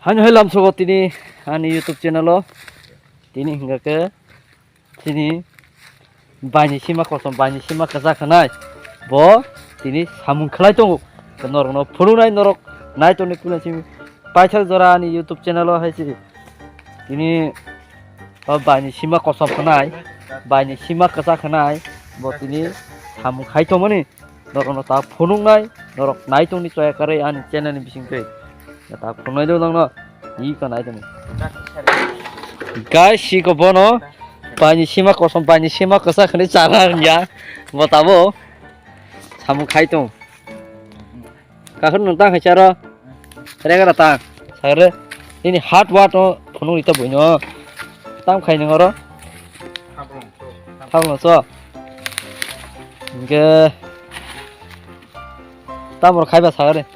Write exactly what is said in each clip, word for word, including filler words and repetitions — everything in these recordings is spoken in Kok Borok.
Ani hai lamsogo tini ani YouTube channel o tini hingga ke tini baini sima kosom baini sima kwchak hwnai bo tini samung khlai tongo. Norokno phunuknai norok nai tongni kula simi paithak jora ani YouTube channel o hai se tini o baini sima kosom hwnai baini sima kwchak hwnai bo tini samung khai tongmani. Norokno ta phunuknai, norok nai tongni choya karwi ani channel ni bisingtwi. Ta phunuknai do nangno, iko nai tongni. Guys, iko bono, paini sima kosom, paini sima kwchak hwnwi chana wngya. Bo tabo samung khai tong. Kakhwrwng nwng tang khai charo. Rega da tang. Sagre. Ini hard work no phunuk ita buino. Tam khai nwng oro. Thablo so. Hingke. Tam oro khaiba sagre.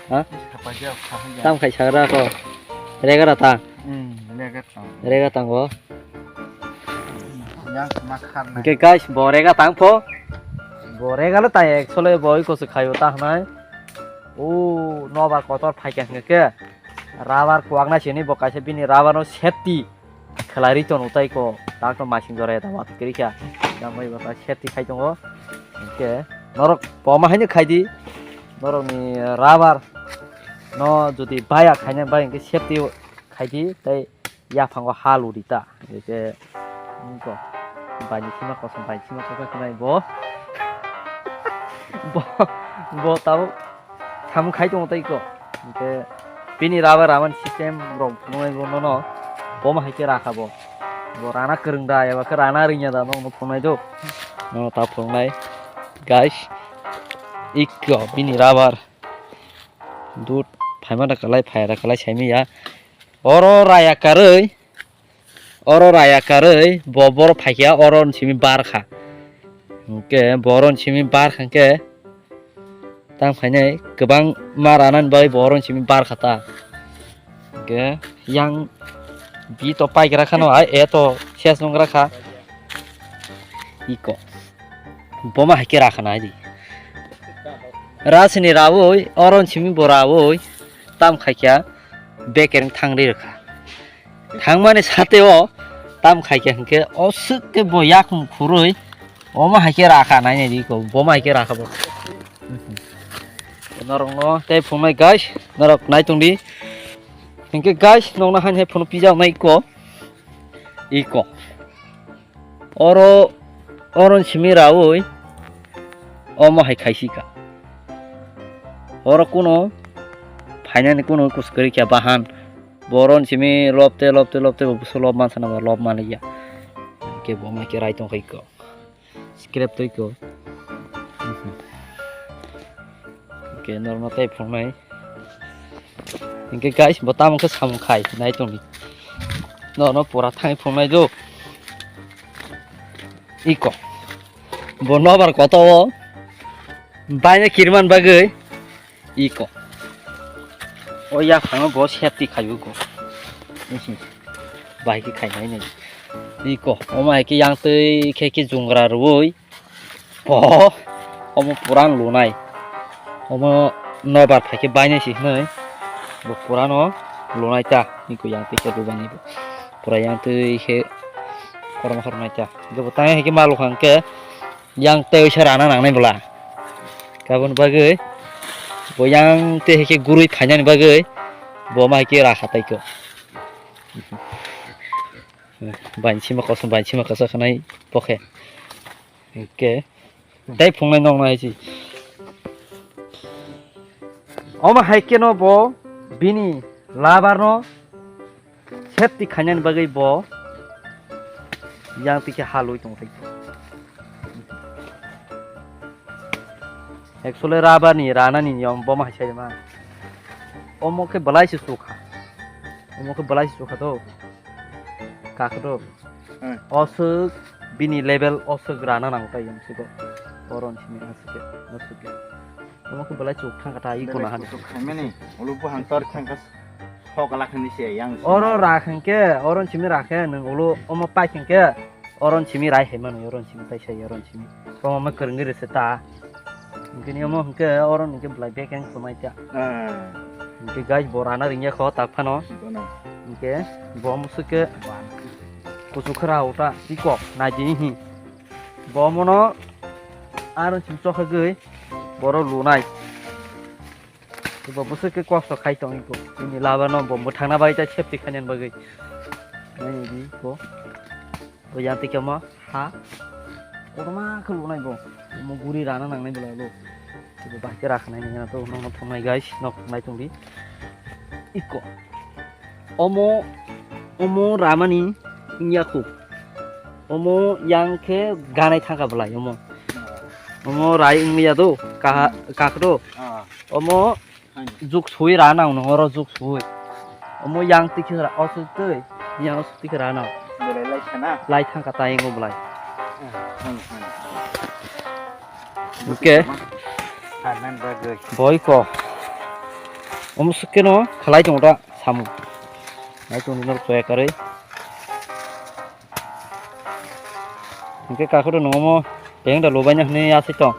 Ha? Tam khai sagra ko. Rega da tang. Hmm, rega tang. Rega tang go. Yang ma kharnai. Hingke guys, bo rega tang pho. Bo rega le tai ek sole bo iko se khayo ta hnai. O nobar kotor phaikha hingke. Rubber kuwaknai sini bo kaisa bini rubber no safety khlai ri tono tai ko. Tak to masing jora eta wat kri kha. Yang bai bata safety khai tongo. Hingke norok bo ma haino khai di. Norok ni rubber no jodi baya khaina bai hingke safety khai di tai yaphango ha luri ta. Hingke, wngko, baini sima kosom, baini sima kosom kwnai bo. Bo, bo tabuk samung khai tongo tei ko. Hingke, bini rubber raman system rok phunuknai bo nono, bo ma hai khe rakha bo. Bo rana kwrwng da, eba khe rana rwngya da, nokno phunuknai do. Nono ta phunuknai, guys, ikko, bini rubber. Dut, phaima da kalai, phai da kalai, saimanya. Oro raya karwi, oro raya karwi, bo boro phaikha, oro simi bar kha. Hingke, boro simi bar kha hingke, tang phainai, kwbang ma ranani bagwi boro simi bar kha ta. Hingke, yang bi to paigra khano, ai, e to ses nungra kha. Iko. Boma hai khe rakha nai di. Rasini rawi, oro simi bo rawi, tam khaikya, bekereng thangri rwkha. Thangmani sateo tam khaikhe hwnkhe o swk khe bo yakung khurui omo hai khe rakha nainai di ko, bo ma hai khe rakha bo. Norokno tei phunuknai guys, norok nai tong di. Hwnkhe guys, nokno haino hai phunuk pijak nai ko. Iko. Oro, oro simi rawi omo hai khaisika. Oro kuno phainani kuno kus kwrwi kha bahan. Bo oro simi lobte, lobte, lobte bo buso lob mansa nang ba lob manliya. Hwnkhe bo ma khe rai tong kha iko. Scrap toi ko. Hwnkhe norno tei phunuknai. Hwnkhe guys, bo tamo khe samung khai nai tongdi. Norno pura thangwi phunuknai do. Iko. Bo nobar koto o. Baina kirman bagwi. Iko. O yaphango bo safety khaio ko. Bai khe khainai nai. Iko. Omo hai khe yang twi khe khe jungra rwui. Bo, omo puran lunai. Omo nobar phaikhe bainai se hwnwi. Bo purano lunai ta. Niko yang twi khe lubani bo. Pura yang twi khe korma korma ta. Bo tang hai khe ma lukha hwnkhe yang twi se rana nangnai bwla. Kabun bagwi bo yang twi hai khe gurui phainani bagwi bo ma hai khe rakha tai kho. Bansima kosom, bansima kosom khanai pokhe. Hwnkhe tei phungnai nokno hai se. Omo hai kheno bo bini labar no safety khainani bagwi bo yang twi khe halwi tong thai. Actually rubber ni rana ni niyom bo ma hai sai ma. Omo khe belai se sukha. Omo khe belai se sukha to. Kakhe to. Hmm. Oswk bini level oswk rana nang tai yang siko. Oron simi aswk ke, oswk ke. Omo khe belai chuk thang kata i kona han. Belai chuk thang mani. Ulu buhang tor thang kas. Hok alak ni se yang. Oro ra khang ke, oron simi ra khe nang ulu omo pai khang ke. Oron simi rai hai mano, oron simi tai sai oron simi. Omo ma kwrwngwi rwse ta. Hwnkhe ni omo hwnkhe oron hwnkhe belai bek yang khumai ta. Ah. Hwnkhe guys, bo rana ringya kho tak phano. Hwnkhe bo musuk khe kuchuk khra uta tikok nai di hi. Bo mono aro chim chokha gwi boro lunai. Bo bwswk khe kosto khai tong iko. Bini laba no bo mwthangna bai ta safety khainani bagwi. Nai di ko. Bo yang twi kamo ha. Kotorma khe lunai bo. Mo guri rana nangnai bwlai lo. Bo bahai khe rakhnai nang to no thongnai guys. Nok nai tong di. Iko. Omo, omo ramani wngya khu. Omo yang khe ganai thangkha bwlai omo. Omo rai wngya do, kaha-, kakhdo. Ah. Omo Hai. Juk sui ra nang nang oro juk sui. Omo yang twi khe ra, o sui twi, yang o sui twi khe ra nang. Belai lai sana. Lai thangkha ta yang o bwlai. Ah, hai, hai. Oke. Hanan bagwi. Boi ko. Omo sukeno khalai tong da samung. Nai tong nor toya karwi. Hingke kakoro nongo mo beng da lubaina hwnwi asai tong.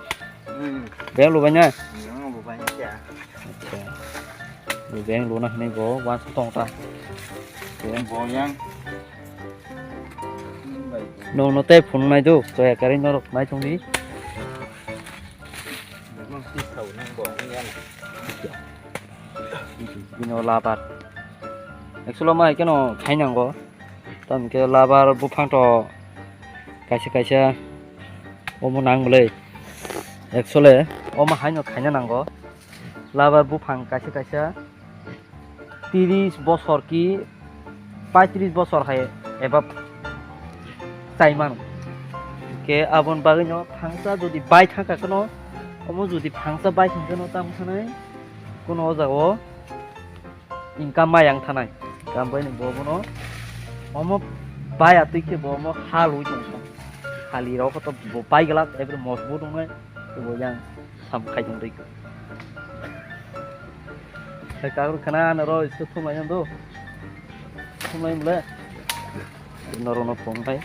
Hmm. Beng lubaina? Beng lubaina kya? Acha. Bo beng luna hwnwi bo wansa tong ta. Bo yang. Nong no tei phunuk nai do, toya karwi norok nai tong di. Nong si thau nang bo ang yan. Bini o labar. Actually ma hai keno khainango. Tamo khe labar buphang to kaisa kaisa omo nang bwlai. Actually omo haino khaina nango. Labar buphang kaisa kaisa tiris bosor ki paitris bosor hai eba chai mano. Khe aboni bagwino phangsa jodi bai thangkha kheno, omo jodi phangsa bai thangkha kheno tamo sanai kuno o jaga o income ma yang thanai. Income bai ni bo bono omo bai atwi khe bo omo hal hui tong kha. Hali rok to bo pai glak, every mos bo tongnai, bo yang sam khai tong dei. Hai kakur khana na ro isko thumai do. Thumai mle. Noro no phone khai.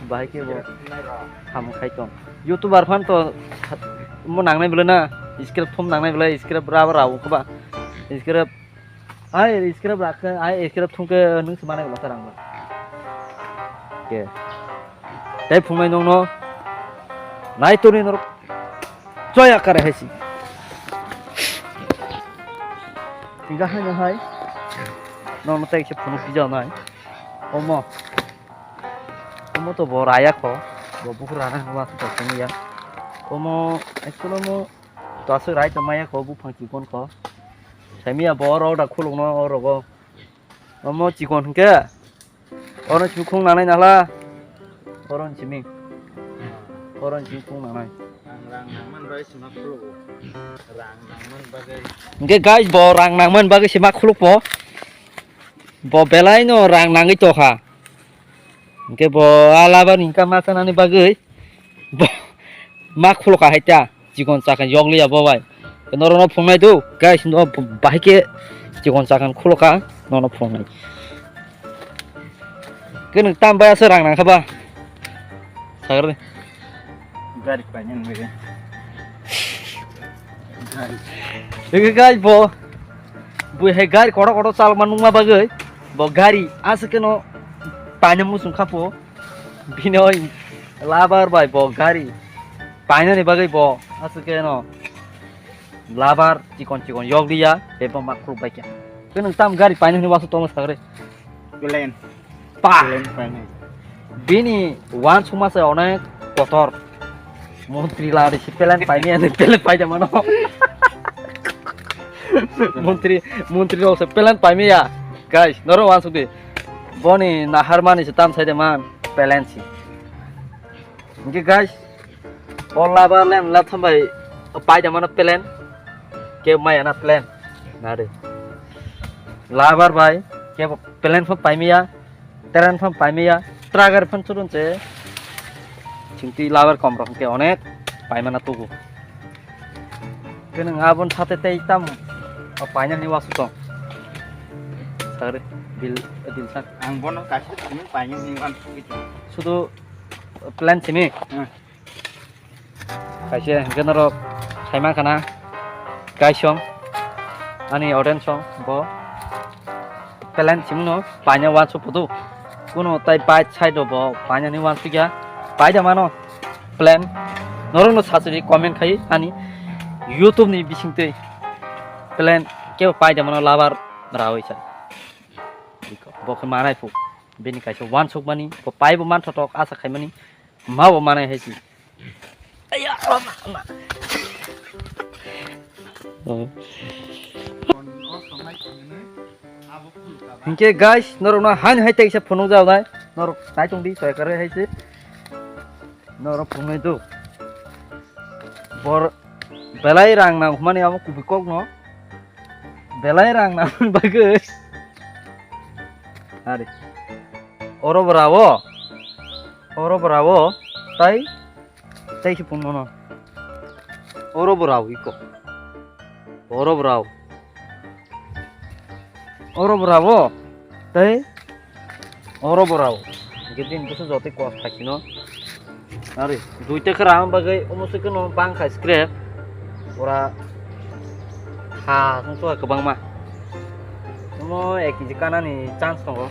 Bahai khe bo ham khai tong. YouTuber phan to mo nangnai bwle na, script thum nangnai bwle, script rabo rabo khe ba. Script, ai script rak khe, ai script thum khe nung se manai bwle rang ba. Ke. Tei phungnai nongno nai toni norok. Joya kare hai si. Tingga hai no hai. Nongno tei se phunuk pija nai. Omo. Omo to bo raya kho. Bo bukur rana hwnba to simi ya. Omo actually omo to aswk rai to maya kho buphang chikon kho. Simi ya bo oro da khuluk no oro go. Omo chikon hwnkhe. Oro simi khung nanai nahla. Oro simi. Oro simi khung nanai. Ang rang nangman bai sima khuluk. Rang nangman bagwi. Hwnkhe guys bo rang nangman bagwi sima khuluk po. Bo belai no rang nangwi tokha. Hwnkhe bo a labar income ma chanani bagwi bo ma khuloka hai ta chikon chakon yokliya bo bai. Norokno phungnai do guys, no bahai khe chikon chakon khuloka nono phungnai. Khe nwng tam bai aswk rang nangkha ba? Sagri. Gari painani bagwi. Gari. Ege guys bo. Bui hai gari kotor kotor chalokma nukma bagwi. Bo gari aswk khe no paina muchung kha pho. Bini oi labar bai bo gari painani bagwi bo aswk khe no labar chikon chikon yokliya, ebo ma khuluk bai kha. Khe nwng tam gari painani wasu tongo sagri. Plane. Pa. Plane painai. Bini wansukma se onek kotor. Montri lari si plane paimaya, plane paida mano. Montri, montri rok se plane paimaya. Guys, noro wansuk di. Boni naharmani se tam saide man plane si. Hwnkhe guys, o labar lem la thambai paida mano plane. Ke maya na plane. Nari. Labar bai ke plane pho paimaya. Train phan paimaya, truck gari phan churun se. Chingtwi labar kom rok hwnkhe onek paimana tugo. Khe nwng aboni sate tei tam o paina hwnwi wasu tong. Sagri bil, bil sak. Ang bono kaisa thangwi paina hwnwi wansugwi tong. Sudu plan simi. Hmm. Kaisa hwnkhe norok saima khana. Kaisong ani audience song bo plan simi no paina wansuk pudu. Kuno tai pai side o bo paina ni wansuk ya. Pai da mano plan. Norok no sachiri comment khai ani YouTube ni bising twi plan kebo pai da mano labar rawi sa. Bo khe manai pu. Bini kaisa wansuk mani bo pai bo manthotok asa khai mani. Ma bo manai hai si. Aya, ama, ama. Oh. Hinkhe guys, norok no hain hai teisa phunuk jao nai. Norok nai tong di, soy kare hai se. Norok phunuk nai do. Bor belai rang nang mani amo kubi kok no. Belai rang nang bagwi. Ari. Oro bora o. Oro bora o. Tai. Tai si phunuk no. Oro bora o iko. Oro bora o. Oro bora o. Tai. Oro bora o. Hingke bini bwswk jotoi kos phaisino. Ari, duita khe rang bagwi omo se kheno bang kha scrap. Ora ha song to kwbangma. Omo ek kg kanani chance tongo.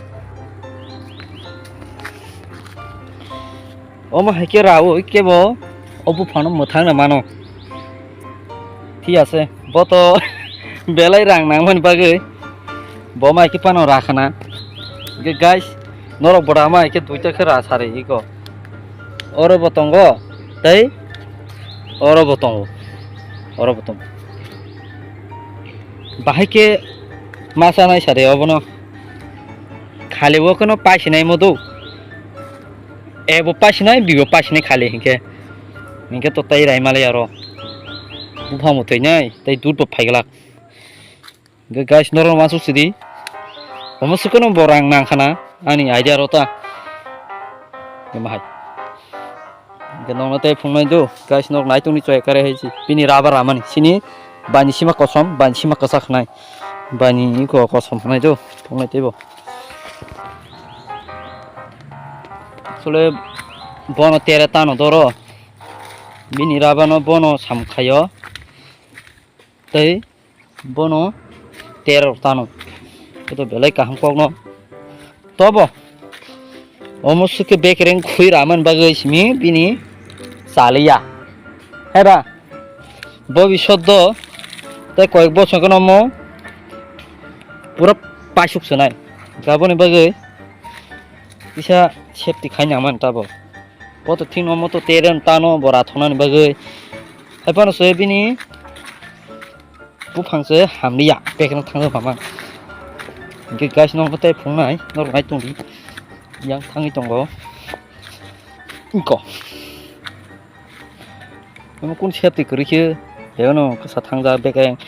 Omo hai khe rao kebo o buphano mwthangna mano. Thik ase, bo to belai rang nangmani bagwi bo mai khe phano rakhana. Hingke guys, norok bora mai khe duita khe ra sari iko. Oro bo tongo, tei oro bo tongo, oro bo tongo. Bahai khe masa nai sari obono. Khali o kheno paisinai modo. Ebo paisinai, bibo paisinai khali hinkhe. Hinkhe to tei rai malai aro. Buphang bo twi nai, tei dud bo phaiglak. Hinkhe guys, norok wansuk sidi. Omo swkeno bo rang nangkhana, ani idea ro ta. Ema hai. Hinkhe nokno tei phungnai do, guys, nok naitung ni choi kare hai si. Bini rubber ramani, sini bani sima kosom, bani sima kwchak khnai. Bani iko kosom khnai do, phungnai tei bo. Sole bono tere tano doro. Bini rubber no bono samkhayo. Tei bono tere tano. Ito belai kaham kokno. Tobo. Omo suke bekereng khui raman bagwi simi bini chaliya. Heba. Bo bisoddo tei koyek bosor kheno omo pura paisuk swnai. Aboni bagwi kisa safety khai nangmani tabo. Bo to thik no omo to tere tano bo rathoknani bagwi. Hai phano se bini buphang se hamliya, bekereng thangwi phaman. Hinkhe guys, nokno tei phungnai, norok nai tongdi. Yang thangwi tongo. Iko. Omo kun safety kwrwi khe, ebono kwsa thangjak bekereng.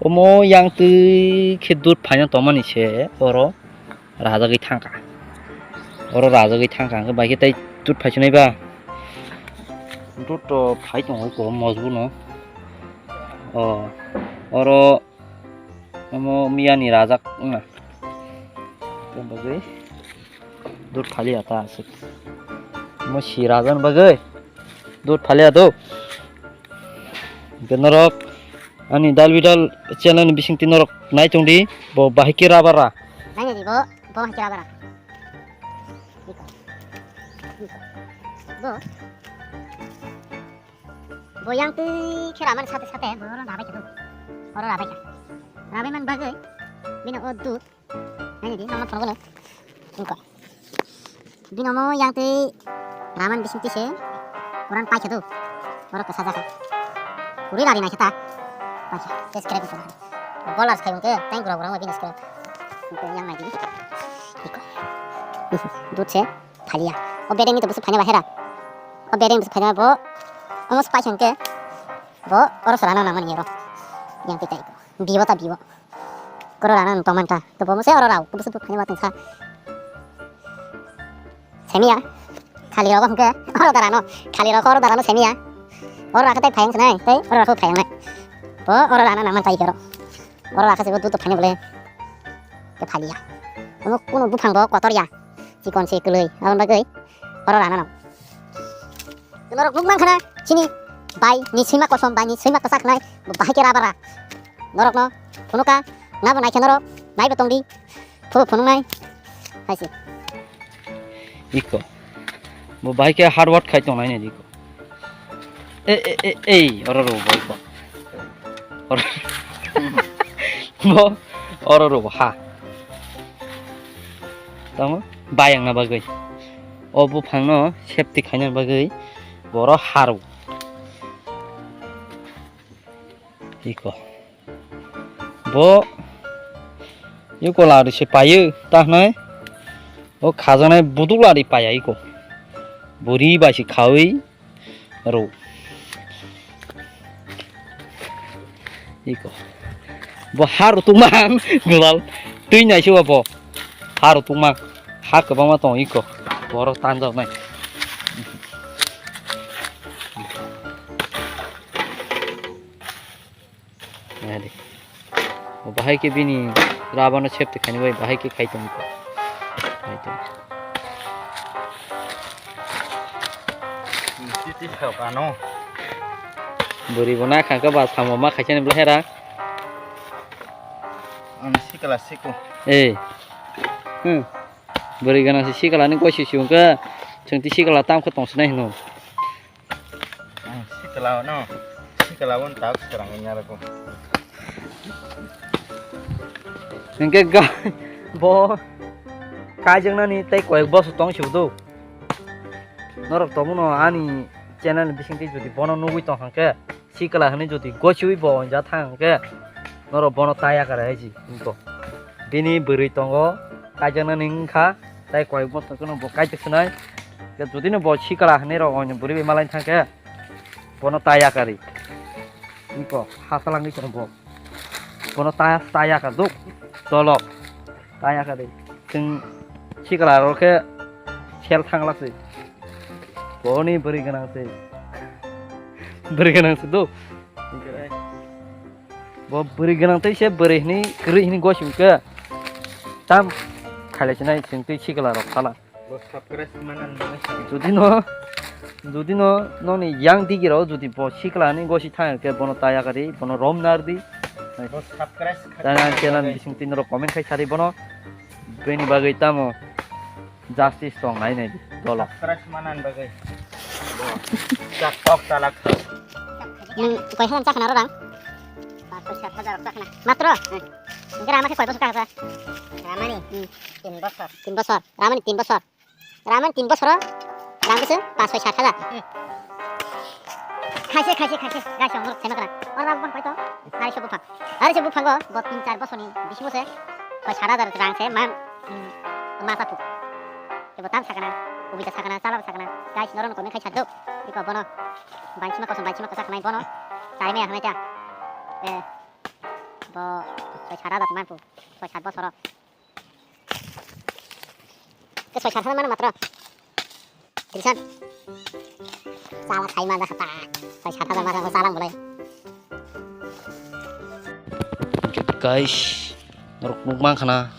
Omo yang twi khe dud phaina tongmani se oro. Rajagwi thangkha. Oro rajagwi thangkha, hwnkhe bai khe tei dud phaisinai ba. Dud to phai tongo eko mojbur no. O, oro omo miyani rajak wngna. Tei bagwi dud phaliya ta aswk. Omo si rajakni bagwi dud phaliya do. Hwnkhe norok ani Dal Bidal channel ni bisingtwi norok nai tongdi, bo bahai khe rubber ra. Naina di bo, bo hai khe rubber ra. Iko. Iko. Bo. Bo yang twi khe ramani sate sate bo oro rabai khe do. Oro rabai kha. Rabai man bagwi bini o dud. Naina di, nokno phunukgo no. Iko. Bini omo yang twi raman bising twi se uran paikha do. Borok kwsa jakha. Kwrwi rari naikhe ta. Paikha. Tei scrap wngkha. Bowlers khai hwnkhe tei gura gura wngma bini scrap. Hwnkhe yang naidi. Iko. Dud se phaliya. O bedeng ni to bwswk phaina bahera. O bedeng bwswk phaina bo. Omo se paikha hwnkhe. Bo oro se rana nangmani oro. Yang twi tei iko. Bibo ta bibo. Koro rana no tongmani ta. To bo mose oro rao. Kubus tu phani watong sa. Semiya. Khali rogo hwnkhe. Oro da rano. Khali rogo oro da rano semiya. Oro rakha tai phayang sanai. Tai oro rakha phayang nai. Bo oro rana nangmani ta ikero. Oro rakha sibo duto phani bole. Ke phaliya. Omo kuno buphang bo kotor ya. Chikon se kwlwi. Aboni bagwi oro rana no. Norok nukmang khana chini bai ni sima kosom bai ni sima kwchak nai. Bo bahai ke rubber ra. Norokno phunukha, nabo naikhe norok, naibo tongdi. Phubo phunuknai. Haise. Iko. Bo bahai khe hard work khai tongnai nai iko. E, e, e, ei, oro ro bo iko. Oro. Bo, oro ro bo ha. Tamo, bayang na bagwi. O buphangno safety khaina bagwi boro haro. Iko. Bo iko lari se payo, ta hwnai. O khajaknai buduk lari paya iko. Buri bai se khawi ro. Iko. Bo ha rutungma ang, glal. Twi nai se bo. Ha rutungma. Ha kwbangma tong iko. Borok tanjak nai. Nadi. Bahai ke bini rabano safety khani bai bahai ke khai tong ko. Khai tong. Titi kha kano. Buri bona kha ka ba samo ma khaisa ni blahera. Ang sikala siku. Eh. Hmm. Buri gana si sikala ni ko si si ka. Chengti sikala tam kha tong sinai hino. Ang sikala no, sikala won tak serang inya rako. Hingke ga bo kaijaknani tei koyek bosor tong si do. Norok tomono ani channel bisingtwi jodi bono nugwi tong hangke, sikala hwnwi jodi gosiwi bo onja thang hangke, norok bono taya kare hai si wngko. Bini bwrwi tongo, kaijaknani wngkha, tei koyek bosor kheno bo kaijaknai. Jodino bo sikala hwnwi rok oino bwrwi bai malai thangkhe, bono taya kari. Wngkha, ha salangwi tongo bo. Bono taya, taya kar duk, dolok. Taya kari. Chwng sikala rok khe sel thanglak se. Boni bwrwi gwnang se. Bwrwi gwnang se do. Bo bwrwi gwnang tei se bwrwi hwnwi kwrwi hwnwi gosing khe tam khailai sinai chwng tei sikla rok sala. Bo subscribe manan bagwi. Jodi no, jodi no noni yang digi rok jodi bo sikla hwnwi gosi thang khe bono taya kari, bono rom nar di. Bo subscribe kha. Tana channel bising tin rok comment khai sari bono. Bini bagwi tamo. Justice tong nai nai dolo. Crush manan bagwi. Chak tok talak. Nwng koi hajar chakna rorang? Paanch soi sat hajar chakna. Matro? Hmm. Hingke rama khe koi bosor kakha? Ramani? Hmm. Tin bosor. Tin bosor. Ramani tin bosor. Ramani tin bosor. Ram bwswk paanch soi sat hajar. Hmm. Khaise, khaise, khaise. Guys, ang norok saima kwrang. Oro abo bang paito. Ari se buphang. Ari se buphango bo tin char bosoni bisingo se soi sat hajar rang se man, hmm, masa phu. Kebo tam sakana, ubita sakana, chala sakana. Guys, norok comment khai sadok. Iko bono. Bansima kosom bansima kosa khanai bono. Chai me hanai ta. Eh. Bo soi sat hajar man phu. Soi sat bosoro. Ke soi sat hajar mano matro. Tension. Chala khai ma da khata. Soi sat hajar masa ko chala bolai. Guys, norok nuk mang khana.